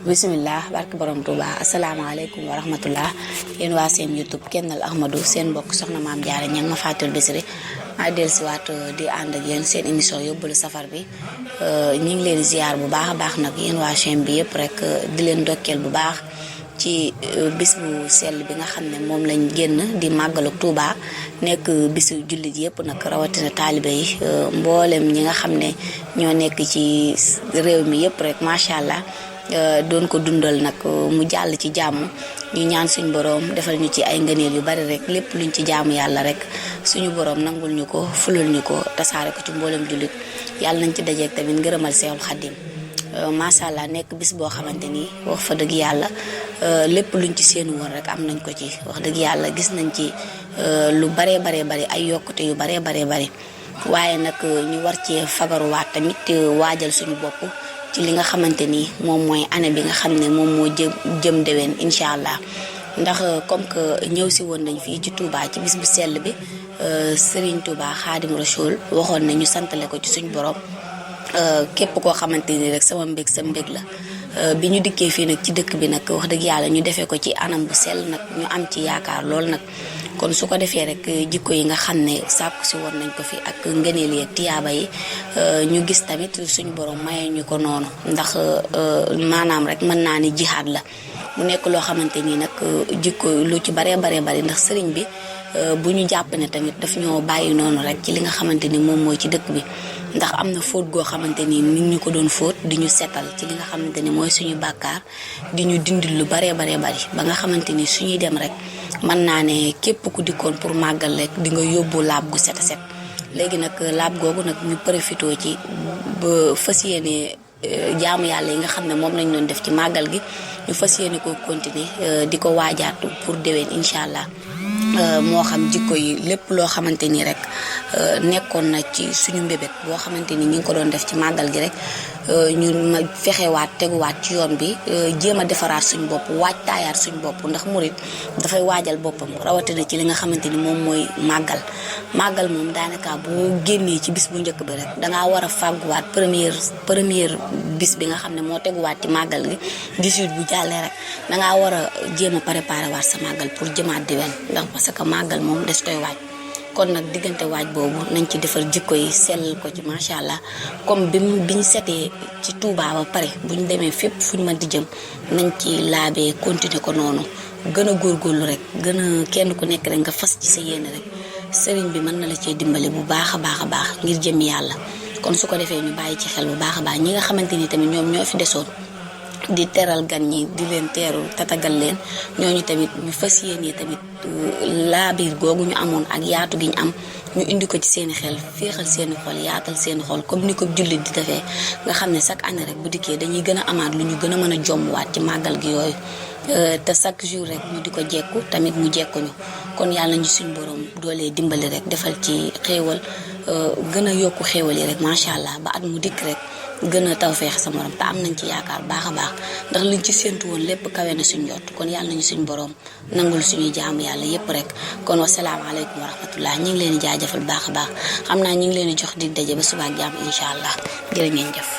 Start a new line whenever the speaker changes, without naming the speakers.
bismillah barke borom Touba asalaamaaleykum wa rahmatullah yéen waa seen YouTube Kennel Ahmadou seen mbokk soxna maam Jaara ñang ma Fatul Bichri maa dellusiwaat di ànd ak yéen seen émission yóbbalu safar bi ñu ngi leen ziar bu baax a baax nag yéen waa chaîne bi yëpp rek di leen ndokkeel bu baax ci bis bu sell bi nga xam ne moom lañ génn di màggalu Touba nekk bisu jullit yëpp nag rawatina taalibe yi mboolem ñi nga xam ne ñoo nekk ci réew mi yëpp rek macha allah doon ko dundal nag mu jàll ci jàmm ñu ñaan suñu borom defal ñu ci ay ngëneel yu bari rek lépp luñ ci jaamu yàlla rek suñu borom nangul ñu ko fulul ñu ko tasaare ko ci mboolem jullit yàlla nañ ci dajeeg tamit ngërëmal Seexul Xaddim macha allah nekk bis boo xamante ni wax fa dëgg yàlla lépp luñ ci seenu woon rek am nañ ko ci wax dëgg yàlla gis nañ ci lu baree bari ay yokkute yu baree bari waaye nag ñu war cee fagaruwaat tamit waajal suñu bopp ci li nga xamante ni moom mooy année bi nga xam ne moom moo jëm déwén incha allah ndax comme que ñëw si woon nañ fii ci Touba ci bis bu sell bi Serigne Touba Xaadim Rasoul waxoon na ñu santale ko ci suñu borom képp koo xamante ni rek sama mbég sa mbég la bi ñu dikkee fii nag ci dëkk bi nag wax dëgg yàlla ñu defee ko ci anam bu sell nag ñu am ci yaakaar lool nag kon su ko defee rek jikko yi nga xam ne sàkku si woon nañ ko fi ak ngëneel yi ak tiyaaba yi ñu gis tamit suñu borom maye ñu ko noonu ndax maanaam rek mën naa ni jihaad la mu nekk loo xamante ni nag jikko lu ci baree bari ndax sëriñ bi bu ñu jàpp ne tamit daf ñoo bàyyi noonu rek ci li nga xamante ni moom mooy ci dëkk bi ndax am na fóot goo xamante ni nit ñu ko doon fóot di ñu setal ci li nga xamante ni mooy suñu bàkkaar di ñu dindil lu baree bari ba nga xamante ni suñuy dem rek mën naa ne képp ku dikkoon pour màggal rek di nga yóbbu laab gu set a set léegi nag laab googu nag ñu profitoo ci ba fas yéene jaamu yàlla yi nga xam ne moom lañ doon def ci màggal gi ñu fas yéene ko continuer di ko waajaat pour déwén incha allah moo xam jikko yi lépp loo xamante ni rek nekkoon na ci suñu mbébét boo xamante ni ñu ngi ko doon def ci màggal gi rek ñu ma fexewaat teguwaat ci yoon bi jéem a defaraat suñu bopp waajtaayaat suñu bopp ndax murit dafay waajal boppam rawatina ci li nga xamante ni moom mooy màggal moom daanaka boo génnee ci bis bu njëkk bi rek dangaa war a fàgguwaat première bis bi nga xam ne moo teguwaat ci màggal gi 18 bu jàllee rek dangaa war a jéem a préparer waat sa màggal pour jëmaat diwen ndax parce que màggal moom des koy waaj kon nag diggante waaj boobu nañ ci defar jikko yi sellal ko ci macha allah comme biñ setee ci Touba ba pare buñ demee fépp fuñ mën di jëm nañ ci laabee continuer ko noonu gën a góorgóorlu rek gën a kenn ku nekk rek nga fas ci sa yéene rek sëriñ bi mën na la cee dimbale bu baax a baax ngir jëm yàlla kon su ko defee ñu bàyyi ci xel bu baax a baax ñi nga xamante ni tamit ñoom ñoo fi desoon di teral gan ñi di leen teeru tatagal leen ñooñu tamit ñu fas yéene tamit laabiir googu ñu amoon ak yaatu gi ñu am ñu indi ko ci seeni xel féexal seeni xol yaatal seeni xol comme ni ko jullit di defee nga xam ne chaque année rek bu dikkee dañuy gën a amaat lu ñu gën a mën a jommuwaat ci màggal gi yooyu te chaque jour rek ñu di ko jekku tamit mu jekkuñu kon yàlla ñu suñu borom doolee dimbali rek defal ci xéewal gën a yokku xéewal yi rek macha allah ba at mu dikk rek gën a taw feex sa morom te am nañ ci yaakaar baax a baax ndax liñ ci séntu woon lépp kawe na suñ jot kon yàlla nañu suñ borom nangul suñuy jaamu yàlla yépp rek kon wasalaamaaleykum wa rahmatullah ñu ngi leen di jaajëfal baax a baax xam naa ñu ngi leen di jox dig daje ba suba ak jàmm incha allah jërë ngeen jëf